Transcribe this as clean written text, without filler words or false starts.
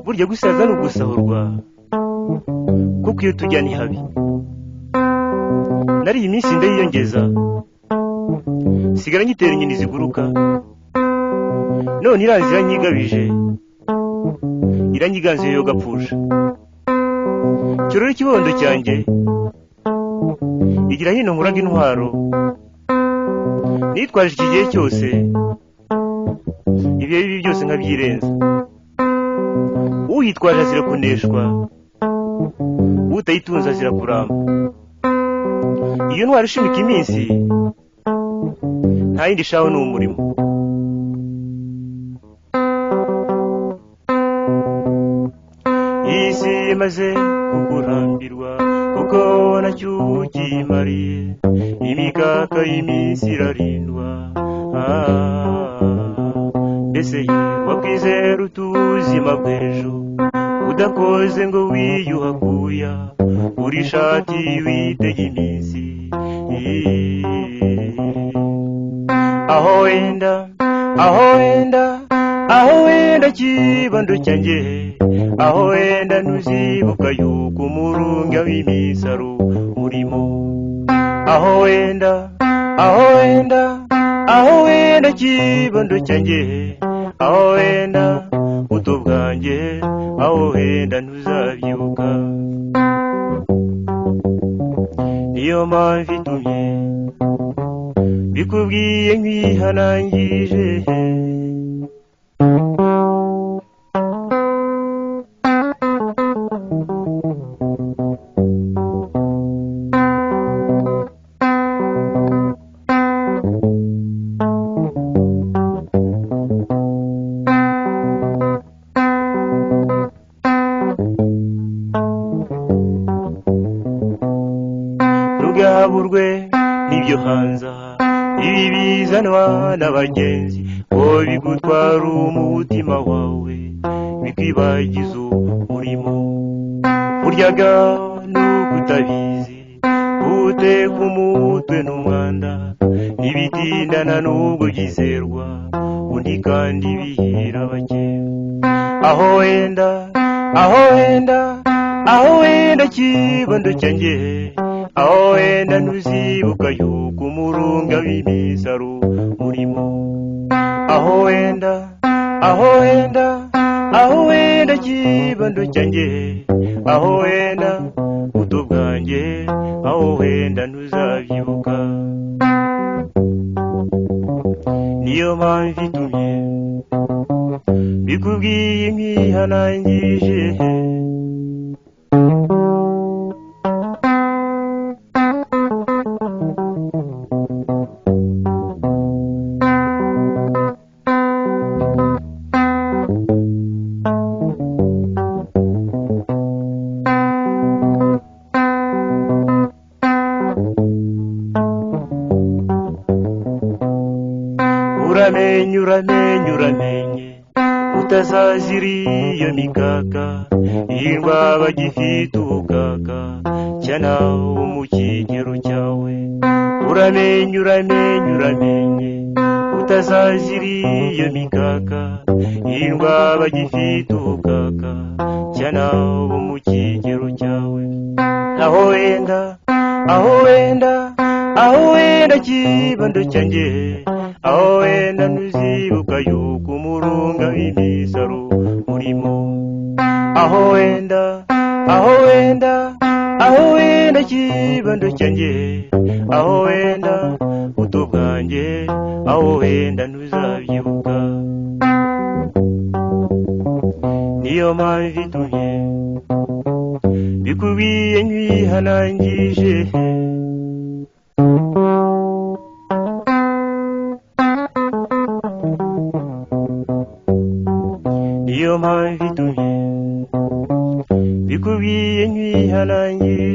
Burya gusaza ni ugusahurwa, kuko iyo tujya ni habi. Nari iminsi ndayiyongeza, sigara nyitera inyoni ziguruka, none iraza iranyigabije, iranyiganze yo gapfusha. Cyorora ikibondo cyanjye, igira hino nkuraga intwaro, nitwaje iki gihe cyose, ibihe bibi byose nkabyirenza. Uyitwaje azira kuneshwa, utayitunze azira kuramba. Iyo ntwaro ishimika iminsi, nta yindi shaho ni umurimo. Isi imaze kukurambirwa, kuko nacyo ukimariye, imikaka y'iminsi irarindwa. Mbese ye wakwizera utuzima bw'ejo, udakoze ngo wiyuhakuya, uri ishati witega iminsi. Aho wenda, aho wenda, aho wenda kibondo cyanjye, aho wenda ntuzibuka yuko umurunga w'imisaro urimo. Aho wenda, aho wenda, aho wenda kibondo cyanjye, aho wenda buto bwanjye, aho wenda ntuzabyibuka. Niyo mpamvu itumye bikubwiye nkwihanangije. Ntugaburwe n'ibyo hanze aha, ibi bizanwa n'abagenzi, ngo bigutwara umutima wawe, bikwibagiza umurimo. Buryaga nuko utabizi, uteka umutwe n'umwanda, ntibitindana n'ubwo byizerwa, undi kandi bihira bake. Aho wenda, aho wenda, aho wenda kibondo cyanjye, aho wenda ntuzibuka yuko umurunga w'imisaro urimo. Aho wenda, aho wenda, aho wenda kibondo cyanjye, aho wenda buto bwanjye, aho wenda ntuzabyibuka. Niyo mpamvu itumye bikubwiye nkwihanangije. Uramenye, uramenye, uramenye, utazazira iyo mikaka, hirwa bagifite ubukaka, cyana wo mu kigero cyawe. Uramenye, uramenye, uramenye, utazazira iyo mikaka, hirwa bagifite ubukaka, cyana wo mu kigero cyawe. Aho wenda, aho wenda, aho wenda kibondo cyanjye, aho wenda ntuzibuka yuko umurunga w'imisaro urimo. Aho wenda, aho wenda, aho wenda kibondo cyanjye, aho wenda buto bwanjye, aho wenda ntuzabyibuka. Niyo mpamvu itumye bikubwiye nkwihanangije. Niyo mpamvu itumye bikubwiye nkwihanangije.